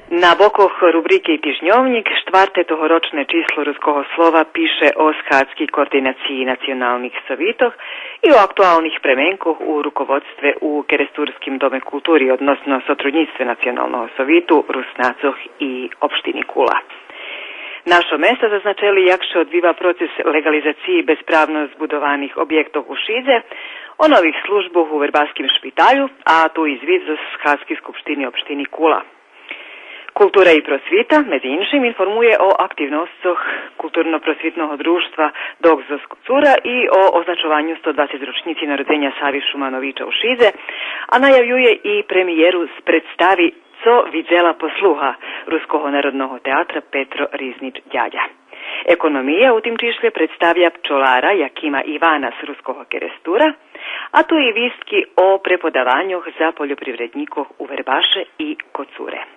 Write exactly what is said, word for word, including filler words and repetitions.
На бокох рубрики Тижньовнїк штварте тогорочне число Руского слова пише о Схадзки координациї националних совитох и о актуалних пременкох у руководстве у Керестурским доме култури, односно сотруднїцтве Националного совиту Руснацох и општини Кула. Нашо места зазначели як ше одвива процес леґализациї безправно збудованих обєктох у Шидзе, о нових службох у вербашским шпиталю, а ту и звит зоз Схадзки скупштини општини Кула. Култура и просвита, медзи иншим, информує о активносцох Културно-просвитного дружтва Док зоз Коцура и о означованю сто двацец рочнїци народзеня Сави Шумановича у Шидзе, а наявює и премиєру з представи Цо видзела послуга Руского народного театра Петро Ризнич Дядя. Економия у тим числе представя пчолара Якима Ивана з Руского Керестура, а ту и вистки о преподаваньох за польопривреднїкох у Вербаше и Коцуре.